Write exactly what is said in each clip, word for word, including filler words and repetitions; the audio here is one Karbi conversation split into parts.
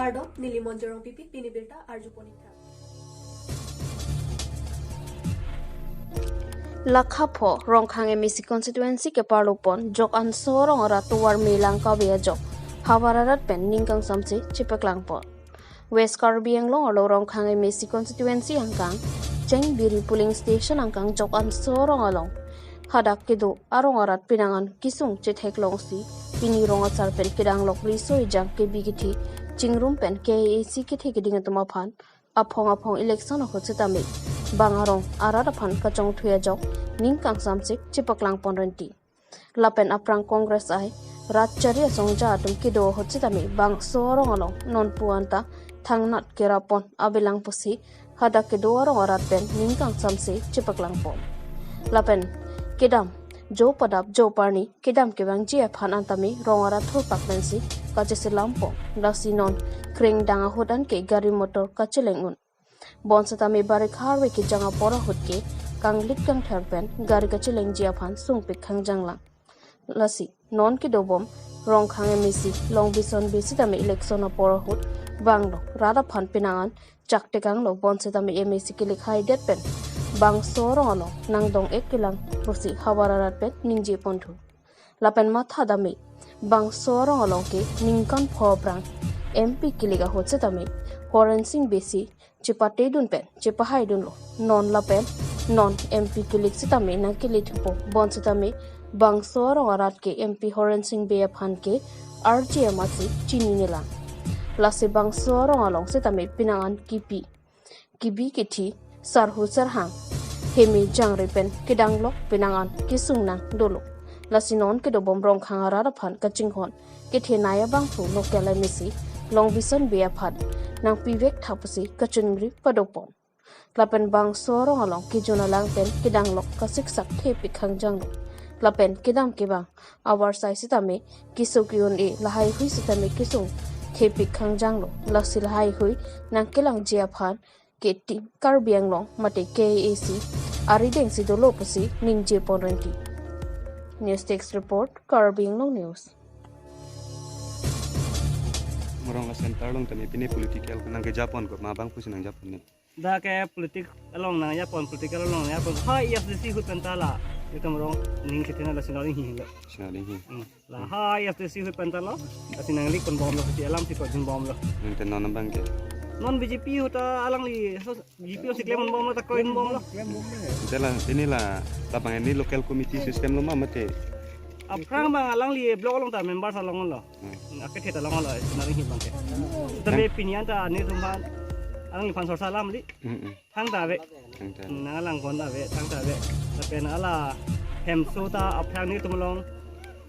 Kardom, neli Monjorong Pipi, pini birta arjupon ikha. Lakha pho Rongkhang M A C constituency keparlopon Jok Anso arong arat tovar melang kave ajok havar arat pen ning kangsamse chepaklangpon. West Karbi Anglong arlo Rongkhang M A C constituency angkang Chengbiri polling station angkang Jok Anso arong along hadak kedo arong arat penang an kesung chetheklongsi pini rong asar pen kedanglok riso ejang kebi kethi chingrum pen K A A C kethe keding atum aphan aphong aphong election ahut setame bang arong arat aphan kachongthui ajok ning kangsamse chepaklangpon renti. Lapen aphrang Congress ai rat chari asongja atum kedo ahut setame bangso arong along nonpu anta thangnat kerapon avelang pusi hadak kedo arong arat pen ning kangsamse chepaklangpon. Lapen kedam jo padap jo parni kedam kevangji aphan antame rong arat thurpak pensi kacheselampon. Lasi non krengdang ahut anke gari motor kacheleng un. Bonsetame bari kharve kejang apor ahut ke kanglit kangther pen gari kachelengji aphan sungpik khangjanglang. Lasi non kedobom Rongkhang M A C Longbison Bey setame election apor ahut vanglo, rat aphan penang an chaktekanglo, bonsetame M A C kelik haidet pen bangso arong along nangdong-ek kelang pusi havar arat pen ningjeponthu. Lapen matha dame bangso arong along ke ningkan pho aphrang M P kelik ahut setame Horen Sing Bey si chepatedun pen chepahaidunlo. Non lapen non M P kelik setame nangkelethupo, bonsetame bangso arong arat ke M P Horen Sing Bey aphan ke arje amatsi chininelang. Lasi bangso arong along setame penang an kipi kebi kethi sarhu sarhang heme jangre pen kedanglok penang an kesung nang dolo. Lasi non kedobom Rongkhang arat aphan kachinghon kethenei abangphu local M A C Longbison Bey aphan nangpivek tha pusi kachingri padopon. Lapen bangso arong along kejun alang pen kedanglok kasiksak thepik khangjanglo. Lapen kedam kevang avarsai setame keso ke-un-e lahaihui setame kesung thepik khangjanglo. Lasi lahaihui nangkelangji aphan ke Team Karbi Anglong mate K A A C arideng si dolo pusi ningjepon renti. News Desk Report, Karbi Anglong News. Morong a center along tame pine political nangkejapon ko ma abangphusi nangjapon ne? Dak ke politik along nangjapon, political along nangjapon. Ha A S D C ahut pen ta la. Itum rong ning kethena la sinori hi lo. Sinori hi. Hmm. La ha A S D C ahut pen ta lo. Lasi nanglikponbomlo, si alam si kojinbomlo. Nang te non abang ke? Non B J P ahut ta alangli, so, B J P si klemponbomlo, ta koinbomlo. Ante la, pine la, labang ini local committee system lo ma mate? Aphrang abang alangli block along ta members along lo. Hmm. Akethe ta along lo, sinori hi abang ke. Tame pini an ta netum aphan, alangliphan sorsa alam li. Hmm, hmm. Thangta ave. Thangta. Nang langkon ave, thangta ave. Lapen ala hemso ta aphrang netum along,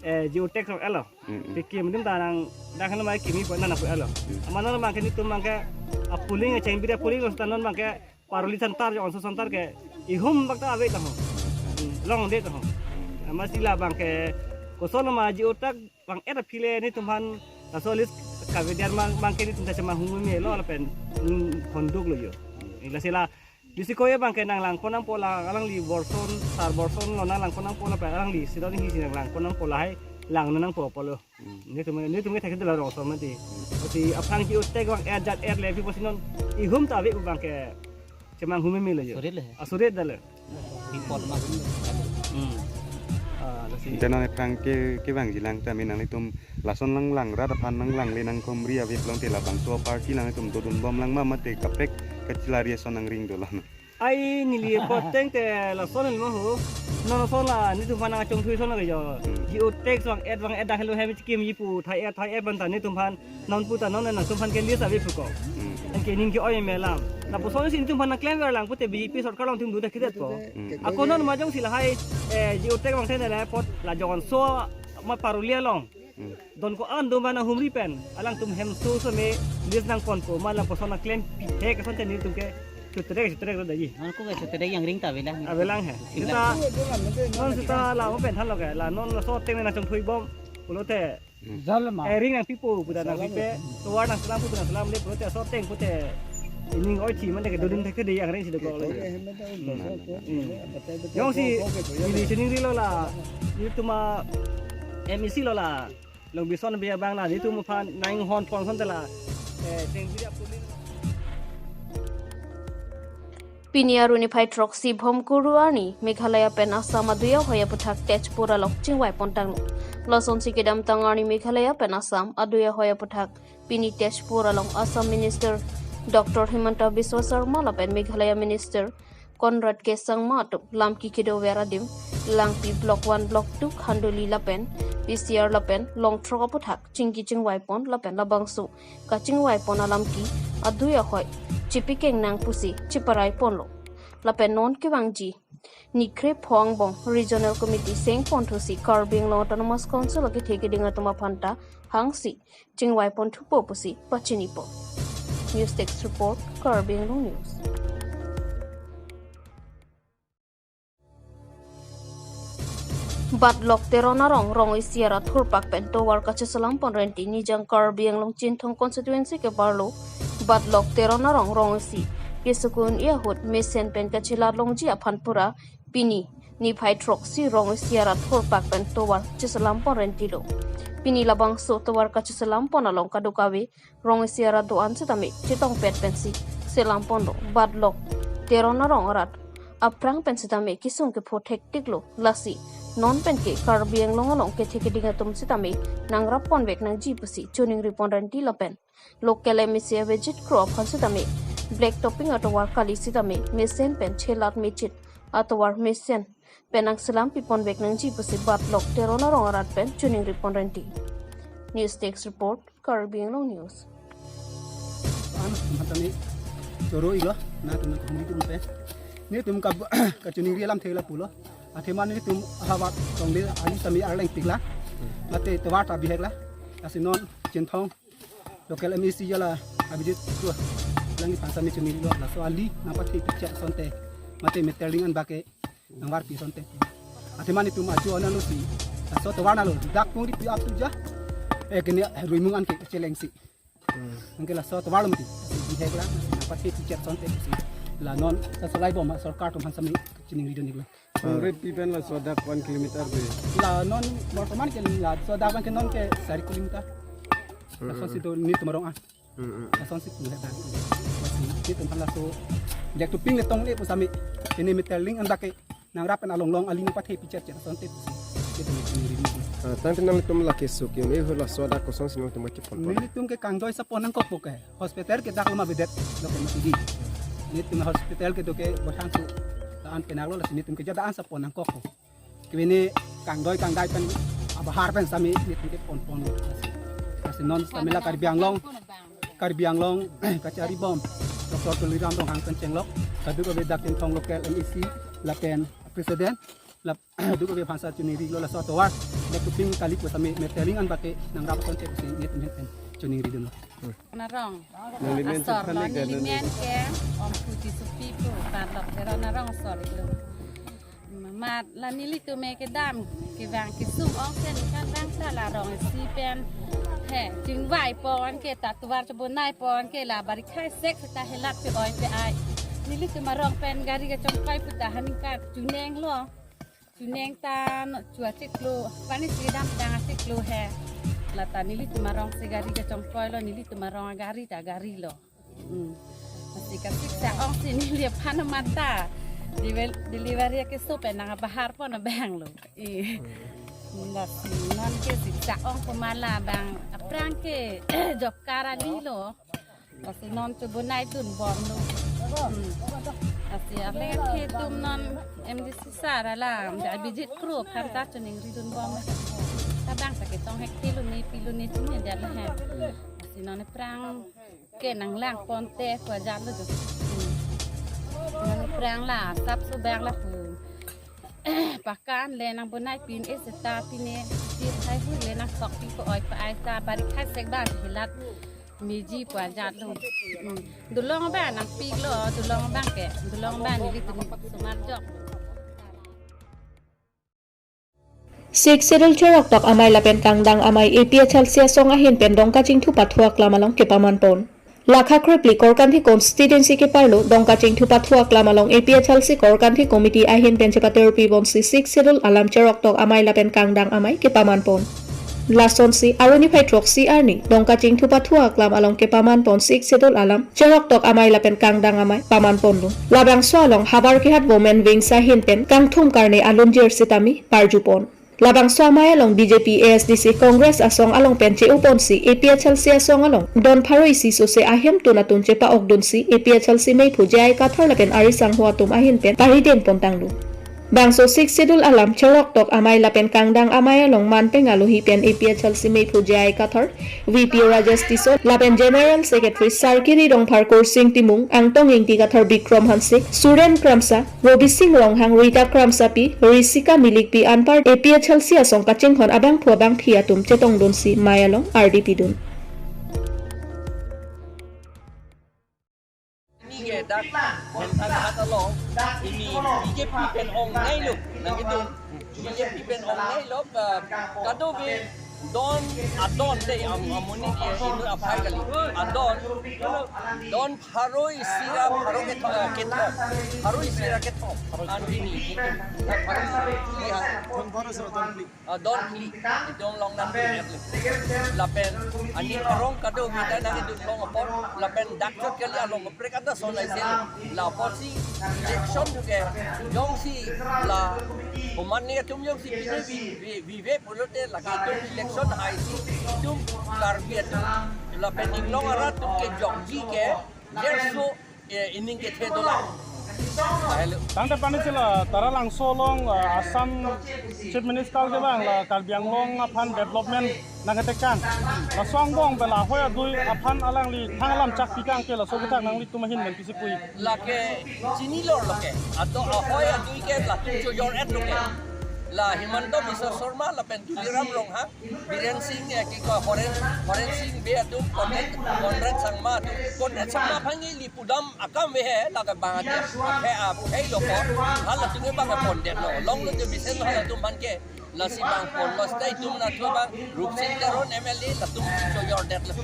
eh, geotag along elo. Mm, mm. Pikim dim ta nang, dak kan mai kimi pon nang pu elo. Mm. Amat non abang ke netum abang ke, a polling, a Chengbiri polling lo ta non abang ke Paroli center, Jok Anso center ke ihum bak ta ave ta ho. Mm, longde ta ho. Mm. Amatsi labang ke koson ma geotag vang-et aphi le netum aphan laso list kavedet abang, abang ke netum ta chemahum melo lapen, mm, honduk lo jo. Lasi la, lasi ko-an abang ke nanglangpon nangpo la, alangli borson, sar borson lo nanglangpon nangpo lapen alangli sidon hisi nanglangpon nangpo lahai lang nangpo pulo. Hmm. Netum, netum ke thekdun la rong som mati. Lasi aphrang geotag vang-et jat-et le aphi pusi non ihum ta ave abang ke chemahum melo jo. Surit le. Ah, surit dale. Report ma. Hmm. Ah, lasi. Ante non aphrang ke, kevangjilang tame nanglitum lason nanglang, rat aphan nanglang le nangkehumri ave pulote labangso aparty nanglitum dodunbomlang ma mate kaprek kachelari ason nangring dolang? Ai neli apot teng te lason neli ma ho. Non lason la netum aphan nangchongthui ason ke jo. Hmm. Geotag vang-et vang-et dak helo hem chikimji pu thai-et thai-et abang ta netum aphan non pu ta non nangtum aphan ke list ave pu ko. Hmm. Anke ning ke-oi me alam. Lapuson si netum aphan nangklemverlang pute B J P sorkar along netum do ta kedet ko. Hmm. Ako non ma jongsi lahai, eh, geotag vangthe ne la apot la Jok Anso ma Paroli along. Hmm. Don ko-an do ma nanghumri pen alangtum hemso seme list nangponpo ma lapuson nangklem pithek ason te netum ke chutrek chutrek lo daji. Non ko ke chutrek yang ring ta avelang. Avelang he. Sila. Sita, non sita la mo pen thanlo ke. La non laso ateng nangchongthuibom pulote. Hmm. Jalma. Eh, ring nangpipo pu ta nangpipe. Tovar nangselam pu ta nangselamle pulote laso ateng pute ining oi thi mane ke dodun thekthedei angreng si dokok lo. Hmm. Jongsi ili sining ri lo la, ili tuma M A C lo la, Longbison Bey abang la, netum aphan nanghonpon ason te la, Pini arni phai throksi Bhomkuru arni Meghalaya pen Assam adui ahoi aputhak Tezpur along chingvai pontanglo. Lasonsi kedamtang arni Meghalaya pen Assam adui ahoi aputhak pini Tezpur along Assam Minister Doctor Himanta Biswa Sarma lapen Meghalaya Minister Conrad K Sangma atum lamki kedover adim Langpi Block one, Block two, Khanduli lapen P C R lapen Longthrok aputhak chingki chingvai pon lapen labangso kachingvai pon alamki adui ahoi chipikeng nang pusi chiparai ponlo. Lapen non kevangji nikrepho angbong Regional Committee seng ponthusi Karbi Anglong Autonomous Council akethe keding atum aphanta hangsi chingvai ponthupo pusi pachinipo. News Desk Report, Karbi Anglong News. Bat Lok Teron arong rong isi arat thurpak pen tovar kacheselam pon renti Nijang Karbi Anglong Chinthong constituency ke-arlo Bat Lok Teron arong rong isi kesukun ahut mesen pen kachelat longji aphan pura pini niphai throksi rong isi arat thurpak pen tovar cheselam pon rentilo. Pini labangso tovar kacheselam pon along kadokave rong isi arat do-an sitame chetongpet pensi selam ponlo. Bat Lok Teron arong arat aphrang pen sitame kesung kepho thektiklo. Lasi non penke Karbi Anglong along kethe keding atum sitame nangrap ponvek nangji pusi choningri pon renti lapen local M A C Abhijit Kro aphan sitame black topping atovar kali sitame mesen pen chelat mechit atovar mesen pen nangselam piponvek nangji pusi Bat Lok Teron arong arat pen choningri pon renti. News Desk Report, Karbi Anglong News. An matani choro ilo na tum ko hum tum pe. Nelitum ka kachoningri alam thela pulo. Athema nelitum havat tongle ali sitame arleng pikla. Mate tovar ta bihekla. Lasi non Chinthong local M A C jala Abhijit Kro alangli aphan sitame choningri lo, laso ali nangpathe picture asonte mate meterling an bake nangvarpi asonte. Athema nelitum ajo analo si laso tovar nalo dak pung di pi ap tuja. Eh, kene ruimung an ke chelengsi. Anke laso tovar lo mati. Bihekla nangpathe picture asonte si. La non sa salai bom sorkar atum aphan sitame choningri dun iklo. Sungre pi pen laso dak one kilometer de. La non bortoman ke laso dak ke non ke sari kilometer. Lasonsi do nelitum arong an. Lasonsi pu le dak. Nelitum aphan laso black topping le tongle pu sitame. Kene meterling an bake nangrap pen along long ali nangpathe picture asonte pusi. Nelitum choningri. Ah, tangte nanglitum lake suk yun e hula soda kosonsi nangtum mati pon pon. Nelitum ke kangdoi asap pon nangkokpo ke. Hospital ke dak lama bedet lo ke mati di. Nelitum hospital kedo ke bothangso daan penang lo, lasi nelitum ke ja daan asap pon nangkokpo. Kevini kangdoi kangdai pen abahar pen sitame nelitum ke pon pon lo. Lasi non sitame la Karbi Anglong, Karbi Anglong kachari bom Doctor Tuliram Ronghang pen chenglok, kadokave dak Chinthong local M A C lapen president, la kadokave aphan sitame choningri lo laso tovar black topping kali pu sitame meterling an bake nangrap asonte pusi nelitum pen choningri dunlo. Arong. Nangli men asor lo, nangli men ke Om Puji Supi pu, Bat Lok Teron arong asor lo. Mat la nelitum ke dam kevang kesung ong sen kan bang ta la rong isi pen he chingvai pon ke ta tovar chobonai pon ke la bari khai sek ta helat pe oi pe ai. Nelitum arong pen gari kachongkoi pu ta haning ka chuneng lo. Chuneng ta no chua chiklo, pani si dam tang achiklo he. La ta nelitum arong si gari kachongkoi lo, nelitum arong gari ta gari lo. Hmm. Masi kasiksa ong si neli aphan mata. Deliver-, delivery keso pen nang abahar pon abang lo. Eh. Masi non ke siksa ong pemala bang aphrang ke job card ali lo. Lasi non chobonai dun bom lo. Hmm. Lasi ale ke tum non M D C sar alam, ja Abhijit Kro aphan ta choningri dun bom. Ta bang ta ketong hek kilo ne pilo ne chini ja le he. Lasi non aphrang ke nanglang ponte ko ajat lo jo. Hmm. Non aphrang la asap so bang lapu. Pakan le nang bonai pin e seta pine, ti hai hu le nang sok pi ko oi pa ai ta bari khai sek ba helat meji pu ajat lo. Hmm. Dulong ba nang pi lo, dulong ba ke, dulong ba nelitum somar jok. Sixth Schedule cherok tok amei lapen kangdang amei A P H L C asong ahin pen Dongkachingthu Pathu aklam along kepaman pon. Lakha krepli Korkanthi constituency keparlo Dongkachingthu Pathu aklam along A P H L C Korkanthi committee ahin pen chepaterpi bomsi Sixth Schedule alam cherok tok amei lapen kangdang amei kepaman pon. Lasonsi arni phai throksi arni dong kachingthu pathu aklam along kepaman pon Sixth Schedule alam cheroktok amei lapen kangdang amei paman ponlo. Labangso along Havar Kehat Women Wings ahin pen kangthum karne alunjir sitame parju pon. Labangso amei along B J P, A S D C, Congress asong along pen che-o ponsi A P H L C asong along don pharo isi sose ahemtun atun chepa-okdunsi A P H L C meiphu J I Kathar lapen ari sangho atum ahin pen parideng pontanglo. Bangso Sixth Schedule alam cheroktok amei lapen kangdang amei along man pen alohi pen A P H L C meiphu J I Kathar, V P Rajesh Tison lapen General Secretary Sarkiri Rongphar, Kursing Timung, Angtong Ingti Kathar, Bikram Hanse, Suren Kramsa, Robising Ronghang, Rita Kramsapi, Risika Milikpi anpar A P H L C asong kachinghon abangphu abangphi atum chetongdunsi mei along ardi pidun. Ini ke dak Hemtang Ghat along, ini B J P pen ong nai lo, nang itu B J P pen ong nai lo, eh, kadokave don adon de am-, amonit ke inut aphai kali. Adon, don pharo isi ra pharo kethom, eh, kethom. Pharo isi ra kethom. An ini, ini. Pharo isi ra kethom. Ah, don phli, itum longnang phli. Lapen, ani karong kadokave ta nangkedun long apot, lapen dak chot kali along kaprek anta son aise. La apotsi election ke, jongsi la, komatne atum jongsi pine vi-, vi-, vive pulote lake itum election haisi, itum Karbi atum, lapen inglong arat atum kejokji ke, derso, eh, ining kethe dolang. Lahelo. Tangte pani sila Taralangso along, eh, Assam Chief Minister kevang la Karbi Anglong aphan development nangketekang. Laso angbong pen la ahoi adui aphan alangli thang alam chak pikang ke laso kethak nanglitum ahin pen pisi pu-ik? Lake chinilo lake. Ato ahoi adui ke latum chojor-et lo ke. La Himanta Biswa Sarma lapen Tuliram Ronghang, Biren Singh, eh, kiko Horen, Horen Singh Bey atum, Conrad, Conrad Sangma atum. Conrad Sangma aphan ke ili pudam akam ave he, lake bang atum, aphe, aphe lo ko, halatum ke bang pondetlo, longlo tu bisen halatum aphan ke, lasi bang ponlo, stay tum na thu bang, Rupsing Teron M L A, latum chojordetlo.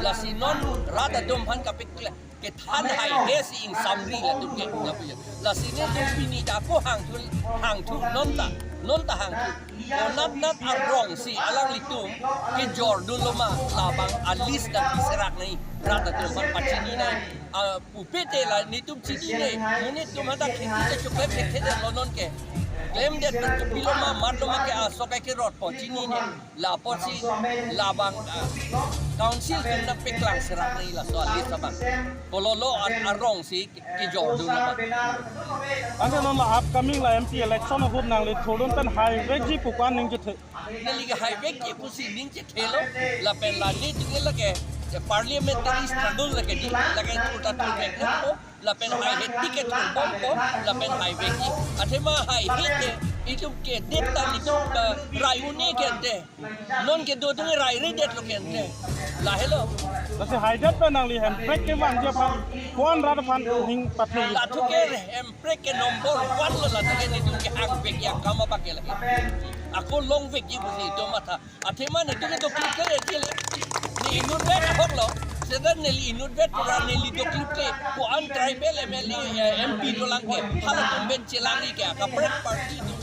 Lasi non rat atum aphan kapikle, kethan haihesi ingsamri latum ke, na puya. Lasi netum pini ta ako hangthu, hangthu, non ta, non ta hangthu. Konat nat arongsi alanglitum kejordunlo ma, labang a-list ta biserak nai, rat atum aphan pachini nai. Ah, pupe te la netum chinine, monit atum hadak kheti te choklem thekthe detlo non ke. Klemdet pen kopilo ma, matlo ma ke aso kai kerot po chinine. La apotsi labang, ah, council atum nangpeklang serak nai laso a-list abang. Kololo an arongsi ke-, kejordunlo ma. Ante non la upcoming la M P election ahut nangli thurdun pen haivekji pu ko-an ningje the? Neli ke haivekji pusi ningje thelo, lapen la netum ke lake, eh, parliamentary struggle lake di, lake thurta thurvekpo, lapen haihe ticket thurbompo, lapen haivekji. Athema haihe ke, itum ke det ta itum, eh, rai un-e ke ante. Non kedo atum raire detlo ke ante. Lahelo. Lasi haidet pen nangli Hemprek kevangji aphan, ko-an rat aphan ning pathe? Lathu ke Hemprek ke number one lo, lathu ke netum kehangvekji akam abang ke lake. Ako longvekji pusi itum matha. Athema netum ke doklip kle jile. Ne inutvet ahoklo. Seta neli inutvet pura neli doklip kle. Ko-an tribal M L A, eh, M P dolang ke. Halatum pen chelangji ke. Kaprek party atum